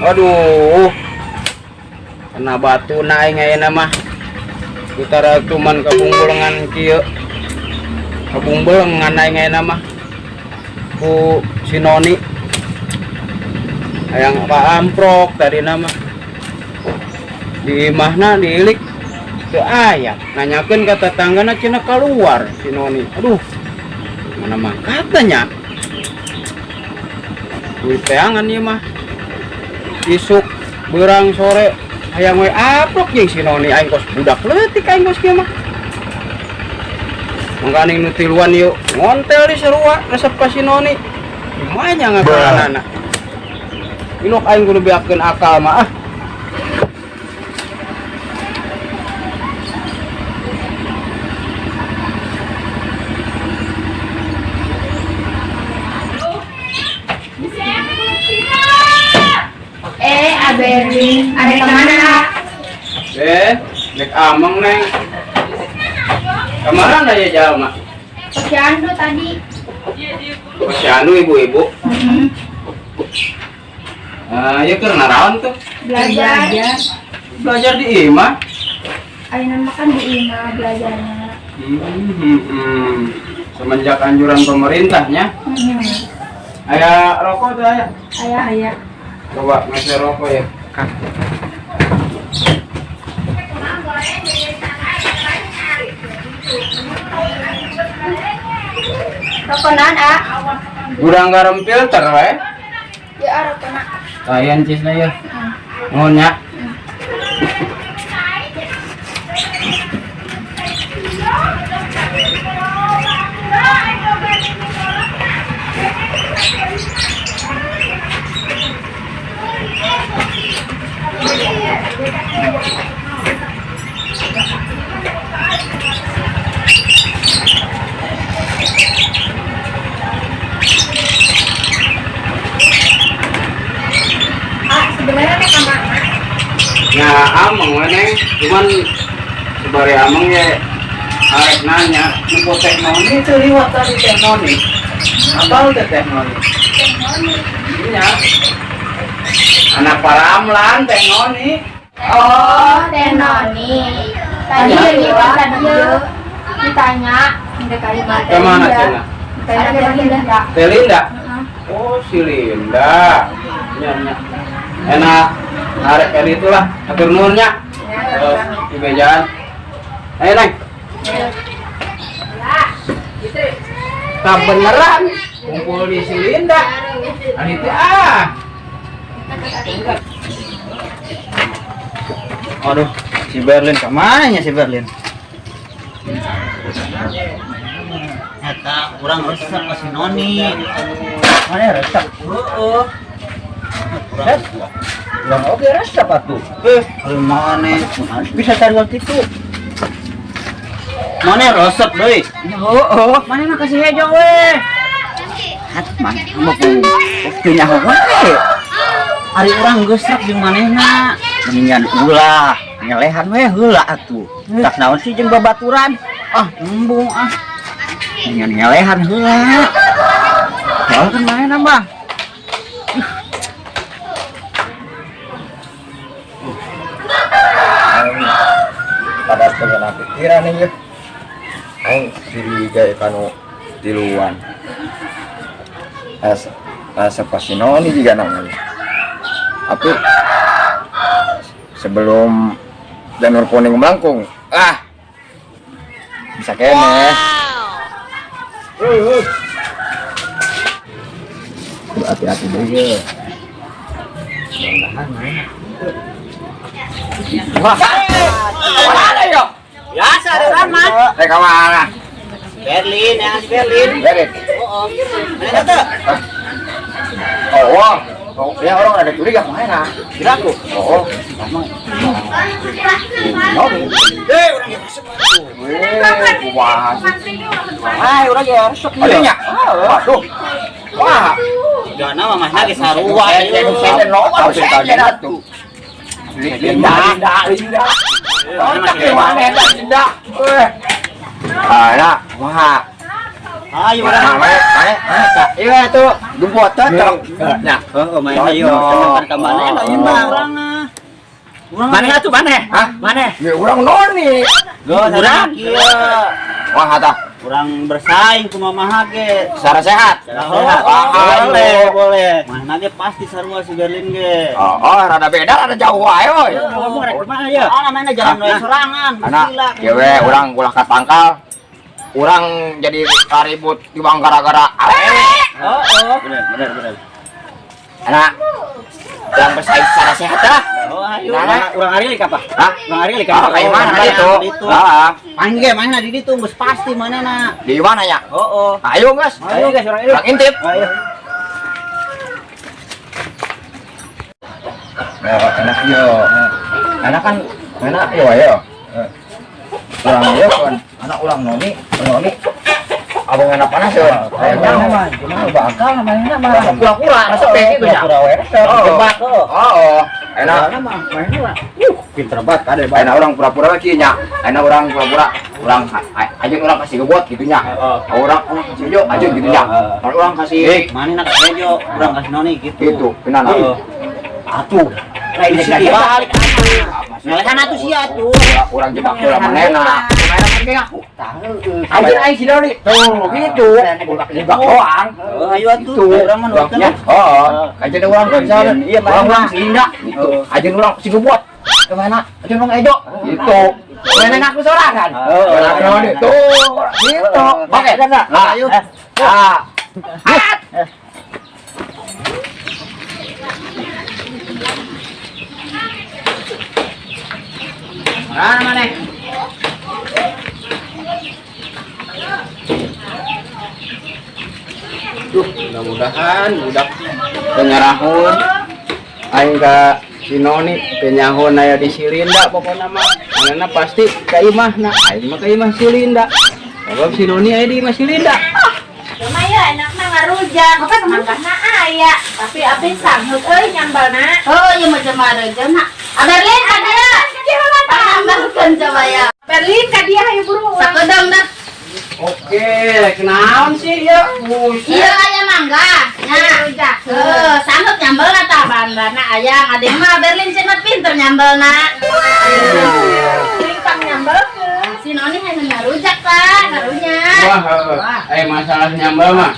Aduh. Kena batu na aing ayeuna mah. Utara cuman kabungbelengan kieu. Kabungbelengan aing ayeuna mah. Ku si Noni. Hayang amprok tadi nama. Di imahna diilik teu aya. Nanyakeun ka tetanggana, cenah keluar si Noni. Aduh. Mana mangkatnya? Duit teangan ieu mah. Isuk beurang sore hayang we amprok jeung si Noni, aing kos budak leutik, aing kos kieu mah. Mangkaning nu tiluan yuk ngontel di sarua resep ka si Noni. Gimana ngakalanana? Ilok aing kudu beakeun akal mah ah. Eh, Aberlin, ada kemana? Eh, dek ameng, Neng. Kemana ya jalma? Posyandu tadi. Posyandu ibu-ibu. Ah, ya keur naraon tuh? Belajar. Belajar di imah. Ayeuna makan di imah belajarnya. Semenjak anjuran pemerintahnya, aya rokok tuh aya. Ayah, ayah. Coba ngasih rokok ya. Kak. Rokonan, ah. Gudang Garam filter we. Ya, ah, rokona. Kayan cisna ya. Nuhun nya. Ah, sebenarnya nih kemana? Ya ameng we, Neng. Cuman sebari ameng ya arek nanya, nu Teh Noni teu liwat tadi, Teh Noni. Apal teh Teh Noni? Iya. Anak Paramlan Teh Noni. Oh, Teh Noni. Tadi Ya. ya liwat tadi ya. Ditanya, udah kali mata. Kemana cenah? Ditanya Teh Linda. Teh Linda. Heeh. Oh, si Linda. Nya nya. Enak. Arek kayak itulah. Atur nuhun nya. Terus di bejaan. Ayo, Neng. Tak beneran kumpul di si Linda. Ari teh ah. Aduh, si Berlin kemana ya si Berlin? Eta urang resep ka si Noni. Mana resep? Heeh. Resep? Urang oge resep atuh. Eh, mana Bisa cari waktu itu. Mana resep deui? Heeh. Mana mah kasih hejo we. Hat mah mau ku punya wae. Ari urang geus rek jeung manehna. Mendingan ulah, ngelehan we heula atuh. Tak naon sih jeung babaturan. Ah, embung ah. Mendingan ngelehan heula. Soalnya kan manehna mah Pada pengen pikiran nih ya, aing curiga kanu tiluan es asa pasti Noni juga namanya, tapi sebelum janur kuning melengkung ah bisa kene. Kudu hati-hati deh ya. Mudah-mudahan ya. Wah, mana yo? Biasa ada urang mah. Eh, kamana? Berlin, yang si Berlin. Berit. Oh, mana teh? Oh, wah. Oh, ya orang ada curiga mana? Kira aku. Oh, emang. Noni. Eh, urang ge resep atuh. Weh, wah. Ah, urang ge resep. Adanya? Waduh. Wah. Jana mah masna ge sarua. Sejen loba sejen atuh. Linda, Linda, Linda. Kontak di mana eta Linda? Eh. Ah, nah, wah. Ayo urang. Iya tuh, jemput cocok. Nya. Heeh, main ayo. Kan ka mana enak ieu mah urang ah. Urang Mana atuh mana? Hah? Mana? Ya urang noni. Urang kieu. Wah, tah. Urang bersaing kumaha ge. Secara sehat. Secara sehat. Wah, Boleh, ayo. boleh. Mana ge pasti sarua si Berlin ge. Oh, oh, rada beda, rada jauh wae, oi. Ngomong rek kumaha ya? Ah, namanya jalan we sorangan. Anak, kieu we urang ulah ka tangkal. Urang jadi karibut di bang gara-gara awewe. Oh, oh. Bener, bener, bener. Anak, urang bersaing secara sehat lah. Oh, ayo. Nah, Urang Arilik apa? Hah? Urang Arilik Ah, kayak mana di itu? Ah, Panggil mana di ditu geus pasti mana na. di mana ya? Oh, oh. Ayo, guys. Ayo guys, urang Arilik. Urang intip. Ayo. Nah, enak yo. Anak kan enak yo ayo. Urang yo kan anak urang noni, noni. Abang enak panas yo. Kayaknya mah, cuma bakal namanya mah. Pura-pura resep gitu ya. Pura-pura we resep. Oh. Jebak oh. Oh, oh. Enak. Enak mah, mainnya mah. Pinter banget kade Enak orang pura-pura lagi nya. Enak orang pura-pura orang aja orang kasih gebot gitu nya. Orang orang kasih jo aja gitu nya. Kalau orang kasih Mana nak hejo, urang kasih noni gitu. gitu, kenal. Heeh. Atuh. Lain Isi balik atuh. Ngelehan atuh sia atuh. Orang jebak heula manehna. Manehna kan kayak aku. Aja aing si Doni. Tuh, gitu. Jebak doang. Oh, ayo atuh. Itu. Urang mah nurutkeun. Ya, oh, aja ada orang misalnya, Iya, orang orang si Linda, gitu. Aja orang si Gebot, kemana? Aja orang Ejo, gitu. Mana ngaku sorangan? Oh, Orang tuh, gitu. Oke, nah, Ayo. ah, Mana mana? Duh, mudah-mudahan budak penyerahun aing ka si Noni penyahun aya di si Linda pokokna mah. Manehna pasti ka imahna, aing mah ka imah si Linda. Sebab si Noni aya di imah si Linda. Cuma ya enakna ngarujak, manggahna aya, tapi api sanggeuk euy nyambalna. Oh, iya mau coba ada na. Berlin ka dia. Tambahkeun coba ya. Berlin ka dia hayu buru. Sakedeng dah. Oke, kenaon sih ya? Buset. Iya aya mangga. Nya. Rujak. Heuh, sanggeuk nyambelna tah bahan-bahanna aya. Ngadeng mah Berlin cenah pinter nyambelna. Sering pang nyambalkeun. Si Noni hayang ngarujak tah, karunya. Wah, heuh. Masalah nyambel mah.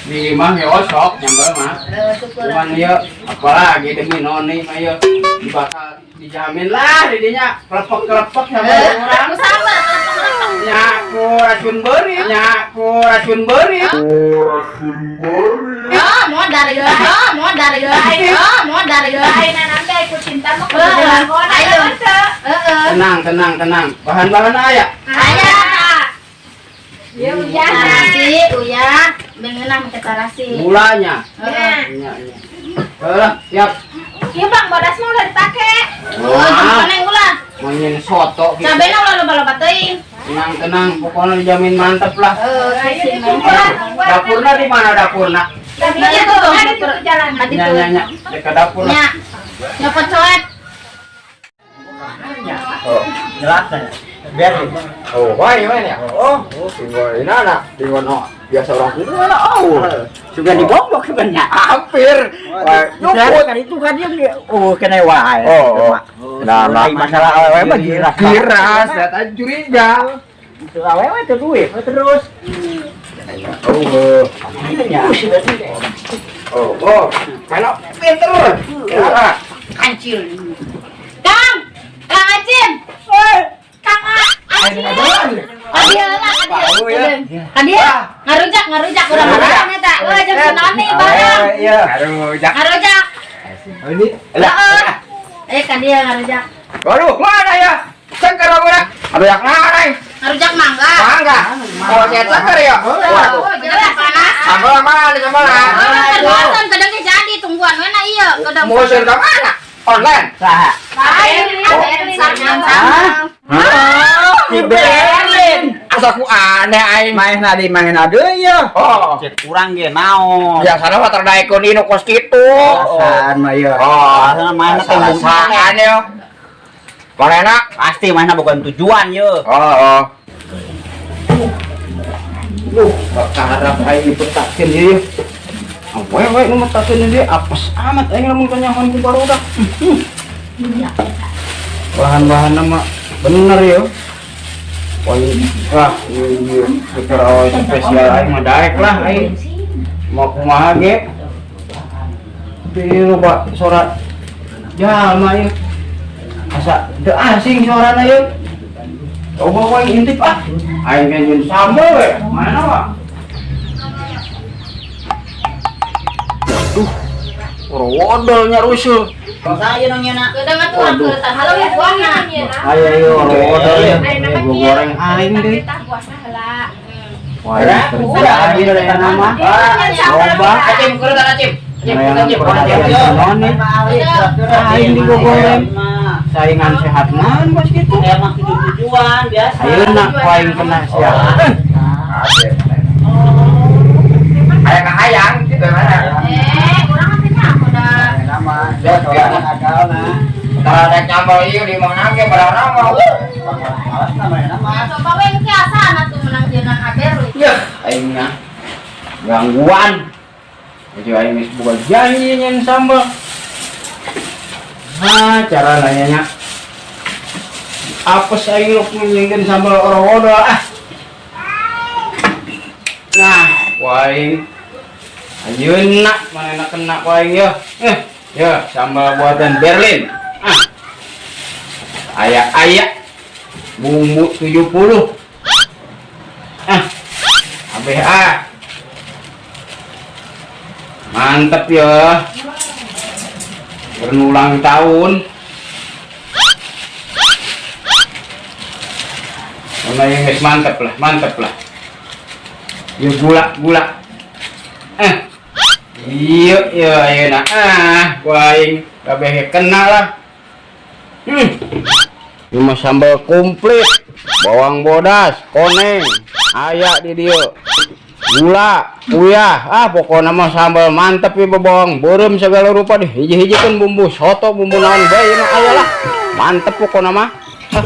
Di imah ya osok nyambel mah. Heuh, syukur. Cuman ieu apalagi demi Noni mah ieu bakal dijamin lah didinya klepek-klepek sama orang. Aku sama kelepek-kelepek. Nyaku racun beurit, nyaku racun beurit. Oh, mau dari oh, mau dari oh, mau dari Ayeuna nanti ikut cinta mah kudu Heeh. dilakon Ayo. ayo. Heeh. Tenang, tenang, tenang. Bahan-bahan aya. Aya. Ya udah. Tarasi, uyah, bengeunah make tarasi. Gulanya. Heeh. Nya, nya. Heuh, siap. Iya bang, bodas mah udah dipake. Oh, jempolnya ulah. Mau nyen soto gitu. Cabena ulah loba-loba teuing. Tenang, tenang. Pokoknya dijamin mantep lah. Heeh, Ayo sih. dikumpulan. Dapurna di mana dapurna? Dapurnya Iya, tuh, tuh. ada tuh jalan. Tadi Nya, tuh. nya, nya. Dekat dapur lah. Nya. Nyopot coet. Oh, Jelas ya. Biar. oh, wah, gimana ya? Oh, tinggal ini anak, tinggal no, biasa orang kudu anak, oh, Sudah digoblok sebenarnya. hampir, wah, nyumput. Kan itu kan dia oh kena wae. Oh, oh. Nah, nah, masalah awewe mah giras. Giras, lihat aja curiga. Itu awewe tuh duit terus. Oh, Iya. oh, oh, kalau pinter. Ya. Kancil. Kang, Kang Acin. Kang Acin. Kadia lah, kadia. Kadia, ngarujak, ngarujak urang ngarujak eta. Wah, jeung si Noni bareng. Iya. Ngarujak. Ngarujak. Ini. Heeh. Eh, kadia ngarujak. Waduh, mana ya? Seger aku nak. Ada yang mana? Ngarujak mangga. Mangga. Oh, saya seger ya. Waduh. Oh, jelas panas. Sambal mana nih sambal? Oh, terbuatan kadang ge jadi tungguan we na ieu kadang. Mau share ke mana? Online. Saha? Lain, sama. Si Berlin. Asa ku aneh aing. Main adi main deui ya. Oh. Cek urang ge naon. Biasana mah terdaikun ini kos kitu. Perasaan mah ieu. Oh, Biasana mainna teh perasaan ya. Mana Pasti mainna bukan tujuan ye. Oh, oh. Duh, kaharap aing dipetakeun ieu. Awewe nu metakeun ieu apes amat aing lamun kanyahoan ku barudak. Bahan-bahan mah bener ya. Wah, wah, ieu ieu awewe spesial aing mah daek lah aing. Mau kumaha ge. Tapi loba suara jalma ieu. Asa teu asing suarana ieu. Coba wae intip ah. Aing ge nyieun sambel we. Mana wa? Duh, rodol nya rusuh. Saya nong nyana. Udah atuh angkeutan halo ya buahna. Ayo ayo rodol ya. Ayo nama Gua goreng aing deui. Tah buahna heula. Wah, kerja aing dari nama. Loba. Acim, kurang acim. Acim, Layangan acim. perhatian noni. Aing digogoreng. Saingan sehat naon bos gitu. Emang tujuan biasa. Ayeuna ku aing kena sia. Hayang hayang gitu mana. Eh, urang mah teh nyaho da. Nama, ya soalnya akal nah. Kalau ada nyambal ieu di mana ge barang mah. Malas namanya nama. Coba we engke asana tuh menang jeunan Aber. Yah, aing mah gangguan. Jadi aing geus boga janji nyen sambal. Nah, cara nanyanya. Apes aing rek nyieun sambal oro-oro ah. Nah, ku aing ayeuna manehna kena ku aing yeuh. Ya, sambal buatan Berlin. Ah. Aya-aya bumbu 70. Ah. Abeh ah. Mantep ya. Berulang tahun. Sama yang guys mantep lah, mantep lah. Ya gula, gula. Iya, iya, iya nah. Ah, gua aing kabeh kena lah. Ini mah sambal komplit. Bawang bodas, koneng, aya di dieu. Gula, uyah, ah pokoknya mah sambal mantep ya bawang beureum segala rupa deh. Hiji-hijikeun bumbu soto, bumbu naon bae mah aya lah. Mantep pokoknya mah. Ah.